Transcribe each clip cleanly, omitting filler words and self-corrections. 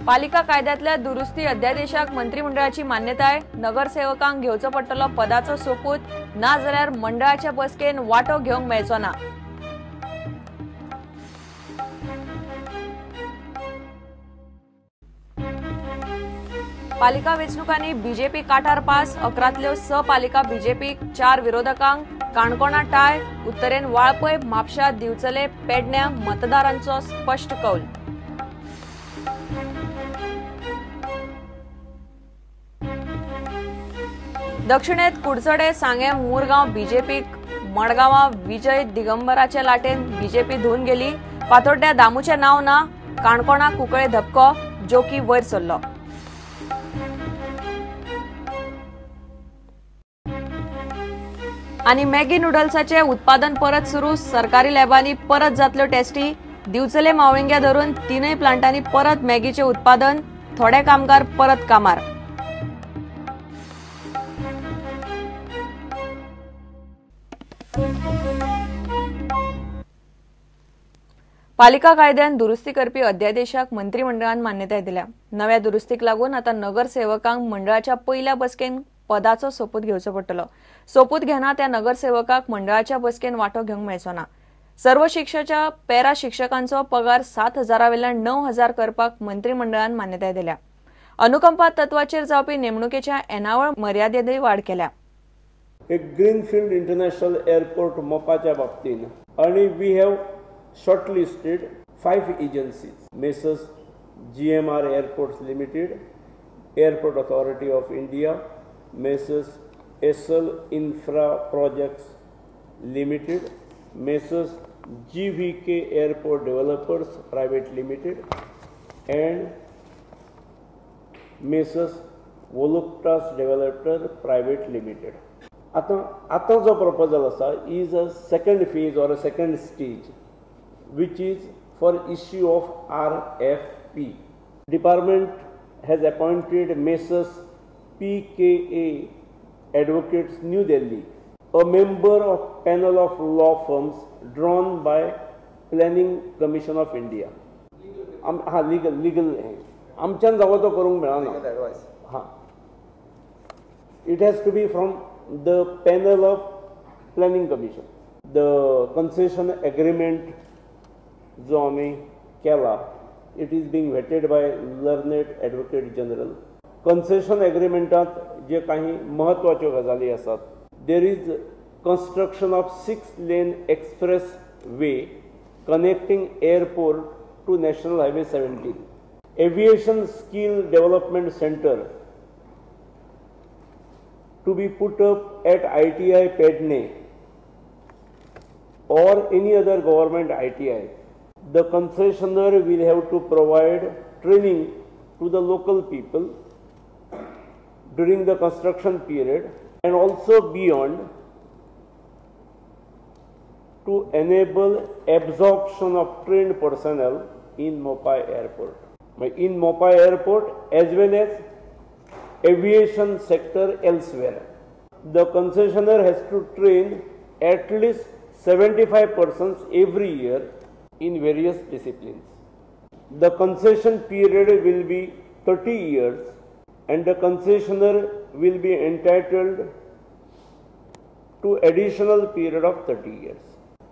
पालिका कायद्यांतल्या दुरुस्ती अध्यादेशाक मंत्रिमंडळाची मान्यताय. नगरसेवकांक घेवचो पडटलो पदाचो सोपूत, ना जाल्यार मंडळाच्या बसकेन वांटो घेवंक मेळचो ना. पालिका वेंचणुकांनी बीजेपी काठार पास. 11तल्यो 6 पालिका बीजेपीक, 4 विरोधकांक. काणकोणा टाय, उत्तरेन वाळपय, म्हापशा, दिवचले, पेडण्या मतदारांचो स्पश्ट कौल. दक्षिणेत कुडचडे, सांगे, मुरगांव बीजेपीक, मडगांवां विजय दिगंबराच्या लाटेन बीजेपी धुवन गेली. फातोड्ड्या दामूचें नांव ना. काणकोणा कुंकळे धपको, जोकी वयर सरलो. आनी मॅगी नुडल्साचें उत्पादन परत सुरू. सरकारी लॅबांनी परत जातल्यो टेस्टी. दिवचले मावळिंग्या धरून 3 प्लांटांनी परत मॅगीचें उत्पादन. थोडे कामगार परत कामार. पालिका कायद्यान दुरुस्ती करपी अध्यादेशाक मंत्रिमंडळान मान्यताय दिल्या. नव्या दुरुस्तीक लागून आतां नगरसेवकांक मंडळाच्या पयल्या बसकेन पदाचो सोपूत घेवचो पडटलो. सोपूत घेना त्या नगरसेवकाक मंडळाच्या बसकेन वांटो घेवंक मेळचो ना. सर्व शिक्षाच्या पॅरा शिक्षकांचो पगार 7,000 वेल्यान 9,000 करपाक मंत्रिमंडळान मान्यताय दिल्या. अनुकंपा तत्वाचेर जावपी नेमणुकेच्या येणावळ मर्यादेंतय वाड केल्या. एक ग्रीनफिल्ड इंटरनॅशनल एअरपोर्ट मोपाच्या बाबतींत आनी we have shortlisted 5 agencies: Messrs GMR Airports Limited, Airport Authority of India, Messrs Essel Infra Projects Limited, Messrs GVK Airport Developers Private Limited and Messrs Voluptas Developer Private Limited. आतां जो proposal आसा is a second phase or a second stage, which is for issue of RFP. Department has appointed Messrs PKA Advocates, New Delhi, a member of panel of law firms drawn by Planning Commission of India. हा legal legal आमच्यान जावो तो करूंक मेळना. हा, it has to be from the panel of Planning Commission. The concession agreement जो आमी केला, it is being vetted by learned advocate general. Concession एग्रीमेंटांत जे काही म्हत्वाच्यो गजाली आसात, there is construction of 6 lane express way connecting airport to national highway 17, aviation skill development centre to be put up at ITI Pedne or any other government ITI. The concessionaire will have to provide training to the local people during the construction period and also beyond to enable absorption of trained personnel in Mopa Airport. In Mopa Airport as well as aviation sector elsewhere. The concessionaire has to train at least 75 persons every year in various disciplines. The concession period will be 30 years and the concessionaire will be entitled to additional period of 30 years.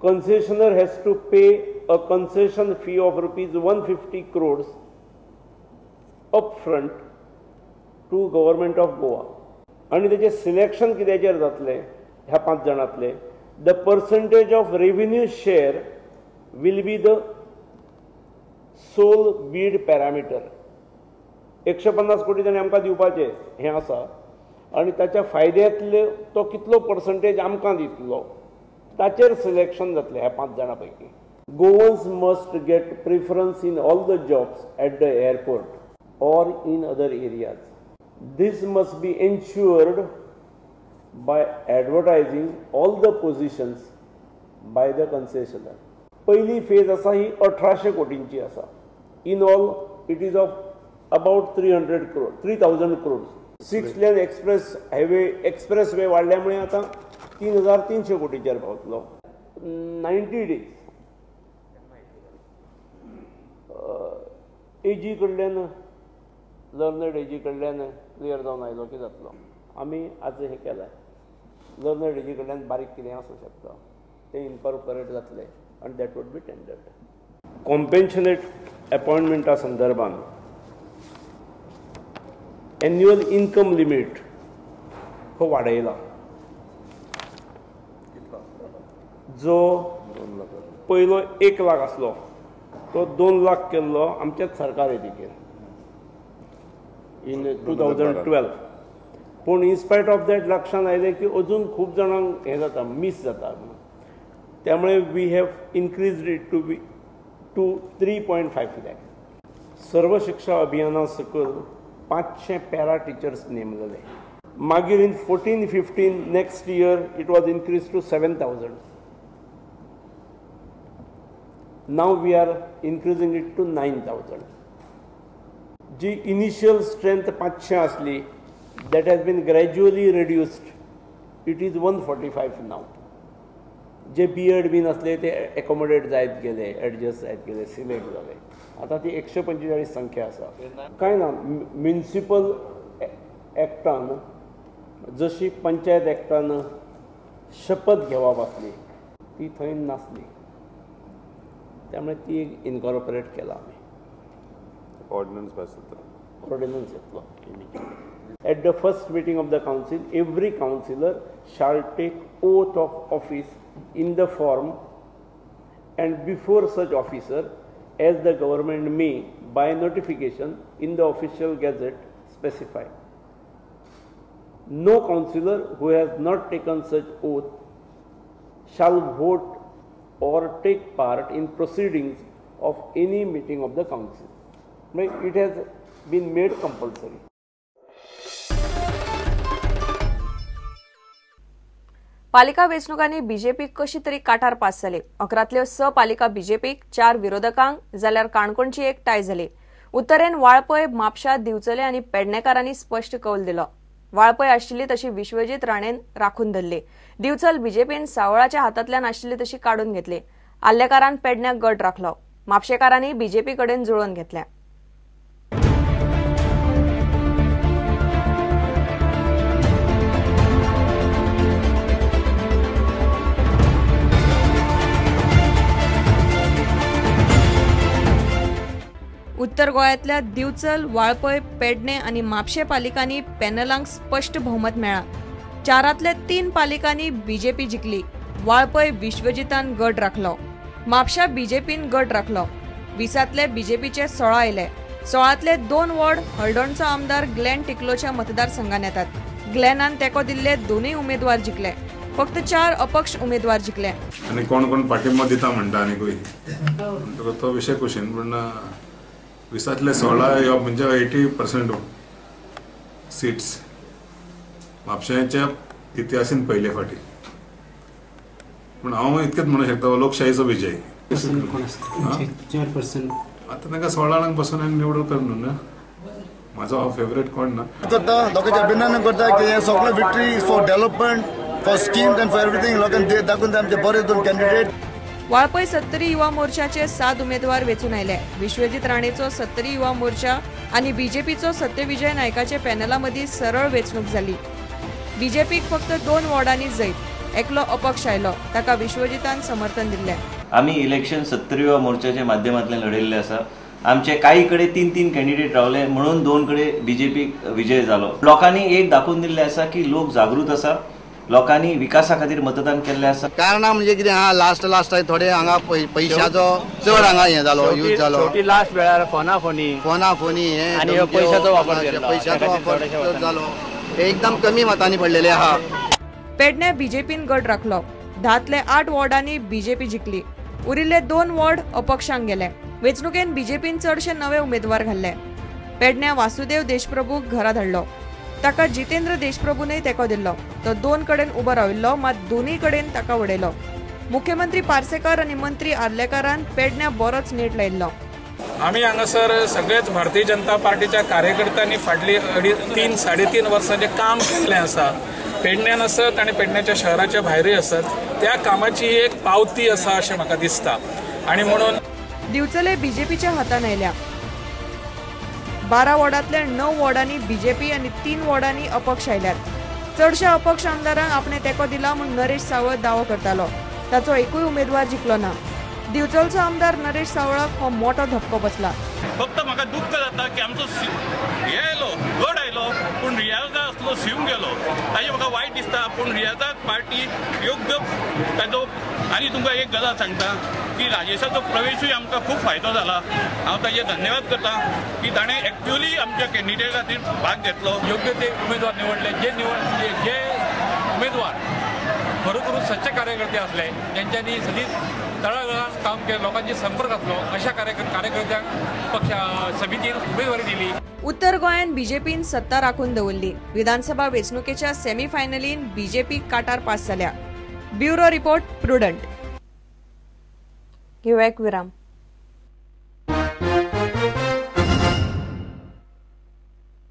Concessionaire has to pay a concession fee of rupees 150 crores upfront to Government of Goa. आनी तेचें selection कित्याचेर जातलें ह्या 5 जाणांतले, the percentage of revenue share will be the sole bid parameter. 150 कोटी ताणें आमकां दिवपाचें हें आसा आनी ताच्या फायद्यांतले तो कितलो पर्संटेज आमकां दितलो ताचेर सिलेक्शन जातलें ह्या 5 जाणां पैकी. Goans must get preference in all the jobs at the airport or in other areas. This must be ensured by advertising all the positions by the concessionaire. पहिली फेज आसा ही 1800 कोटींची आसा. In all it is of about 300 crore, 3000 crore. 6 lane express highway, express way वाडल्यामुळे आतां 3300 कोटीचेर पावतलो. 90 days एजी कडल्यान learned एजी कडल्यान clear जावन आयलो की जातलो. आमी आज हें केलां, लर्नड एजी कडल्यान बारीक कितें आसूं शकता तें इनकॉर्पोरेट जातलें आनी that would be tendered. Compassionate अपॉयंटमेंटा संदर्भात एन्युअल इन्कम लिमीट हो वाडयला, जो पयलो 1 लाख आसलो तो 2 लाख केल्लो आमच्याच सरकार येतकीर इन 2012. पूण इनस्पायट ऑफ that लक्षांत आयलें की अजून खूब जाणांक हें जाता, मीस जाता म्हणून, त्यामुळे we have increased it to be to 3.5 lakh. Sarva Shiksha अभियाना सकयल 500 पॅरा टिचर्स नेमलेले. मागीर in 14-15 next year it was increase to 7,000. Now we are increasing it to 9,000. Ji initial strength 500 आसली that has been gradually reduced, it is 145 now. J B Ed बीन आसले ते accommodate जायत गेले, adjust जायत गेले, select जाले. आतां ती 145 संख्या आसा. कांय ना, म्युनिसिपल एक्टान जशी पंचायत एक्टान शपथ घेवप आसली ती थंय नासली, त्यामुळे ती एक इनकॉर्पोरेट केला आमी. ऑर्डिनन्स पास जाता, ऑर्डिनन्स येतलो. At the first meeting of the council, every councillor shall take oath of office in the form and before such officer as the government may by notification in the official gazette specify. No councillor who has not taken such oath shall vote or take part in proceedings of any meeting of the council. It has been made compulsory. पालिका वेंचणुकांनी BJP कशी तरी काठार pass जाली. 11तल्यो 6 पालिका बीजेपीक, 4 विरोधकांक, जाल्यार काणकोणची एक tie जाली. उत्तरेन वाळपय, म्हापशा, दिवचले आनी पेडणेकारांनी स्पश्ट कौल दिलो. वाळपय आशिल्ली तशी विश्वजीत राणेन राखून धरली. दिवचल बीजेपीन सावळाच्या हातांतल्यान आशिल्ली तशी काडून घेतली. आल्लेकारान पेडण्याक गट राखलो. म्हापशेकारांनी बीजेपी कडेन जुळोवन घेतलें. उत्तर गोंयांतल्या दिवचल, वाळपय, पेडणे आनी म्हापशें पालिकांनी पॅनलांक स्पश्ट भोवमत मेळ्ळां. 4तल्या 3 पालिकांनी बीजेपी जिखली. वाळपय विश्वजितान गट राखलो, म्हापशा बीजेपीन गट राखलो. 20तले बीजेपीचे 16 आयले. 16तले 2 वॉर्ड हळदोणचो आमदार ग्लॅन टिकलोच्या मतदारसंघान येतात. ग्लॅनान तेंको दिल्ले 2 उमेदवार जिखले. फक्त 4 अपक्ष उमेदवार जिखले. आनी कोण कोण पाठिंबो दिता म्हणटा आनी तो विशय कुशीन, पूण 20तले 16 म्हणजे 80% सीट्स म्हापशेंच्या इतिहासीन पयले फावटी. पूण हांव इतकेंच म्हणूंक शकता, लोकशाहीचो विजय. आतां तांकां 16 जाणांक बसून आनी निवडून कर न्हू ना. म्हाजो हांव फेवरेट कोण ना. करता लोकांचे अभिनंदन करता की हे सगळे victory for development, for schemes and for everything लोकांक दाखोवन आमचे बरे 2 कॅन्डिडेट. वाळपय सत्तरी युवा मोर्चाचे 7 उमेदवार वेंचून आयले. विश्वजीत राणेचो सत्तरी युवा मोर्चा आनी बीजेपीचो सत्यविजय नायकाचे पॅनला मदीं सरळ वेंचणूक जाली. बीजेपीक फक्त 2 वॉर्डांनी जैत, एकलो अपक्ष आयलो, ताका विश्वजितान समर्थन दिल्लें. आमी इलेक्शन सत्तरी युवा मोर्चाच्या माध्यमांतल्यान लढयल्लें आसा. आमचे काही कडेन 3-3 कॅन्डिडेट रावले म्हणून 2 कडेन बीजेपीक विजय जालो. लोकांनी एक दाखोवन दिल्लें आसा की लोक जागृत आसा, लोकांनी विकासा खातीर मतदान केल्लें आसा. कारणां म्हणजे कितें आहा, लास्ट लास्ट थोडे हांगा पयशाचो चड हांगा हें जालो, यूज जालो. लास्ट वेळार फोना फोनी हे आनी पयशाचो वापर चड जालो, एकदम कमी मतांनी पडलेले आहा. पेडणे बीजेपीन गट राखलो. 10तले 8 वॉर्डांनी बीजेपी जिखली. उरिल्ले 2 वॉर्ड अपक्षांक गेले. वेंचणुकेन बीजेपीन चडशे नवे उमेदवार घाल्ले. पेडण्या वासुदेव देशप्रभूक घरा धाडलो, ताका जितेंद्र देशप्रभूनय तेंको दिल्लो. तो 2 कडेन उबो राविल्लो, मात 2 कडेन ताका उडयलो. मुख्यमंत्री पार्सेकर आनी मंत्री आर्लेकारान पेडण्या बरोच नेट लायिल्लो. आमी हांगासर सगळेच भारतीय जनता पार्टीच्या कार्यकर्त्यांनी फाटली 3-3.5 वर्सां जें काम केल्लें आसा, पेडण्यान आसत आनी पेडण्याच्या शहराच्या भायरूय आसत, त्या कामाची एक पावती आसा अशें म्हाका दिसता. आनी म्हणून दिवचले बीजेपीच्या हातान आयल्या. 12 वॉर्डांतल्या 9 वॉर्डांनी बीजेपी आनी 3 वॉर्डांनी अपक्ष आयल्यात. चडशा अपक्ष आमदारांक आपणे तेंको दिला म्हूण नरेश सावळ दावो करतालो. ताचो एकूय उमेदवार जिखलो ना. दिवचलचो आमदार नरेश सावळाक हो मोठो धपको बसला. फक्त म्हाका दुःख जाता की आमचो हे आयलो गड आयलो पूण रियाजा आसलो शिवून गेलो, ताजें म्हाका वायट दिसता. पूण रियाजाक पार्टी योग्य ताजो. आनी तुमकां एक गजाल सांगता की राजेशाचो प्रवेशूय आमकां खूब फायदो जाला. हांव ताजे धन्यवाद करता की ताणें एक्च्युअली आमच्या कॅन्डिडेट खातीर भाग घेतलो. योग्य ते उमेदवार निवडले, जे उमेदवार खरोखरूच सच्चे कार्यकर्ते असले, ज्यांच्यांनी सदीच तळागाळात काम केलं, लोकांशी संपर्क आसलो, अशा कार्यकर्त्यांक पक्ष समितीन उमेदवारी दिली. उत्तर गोंयांत बीजेपीन सत्ता राखून दवरली. विधानसभा वेंचणुकेच्या सेमीफायनलीन बीजेपी काटार पास जाल्या. Bureau report, Prudent. घेवया एक विराम.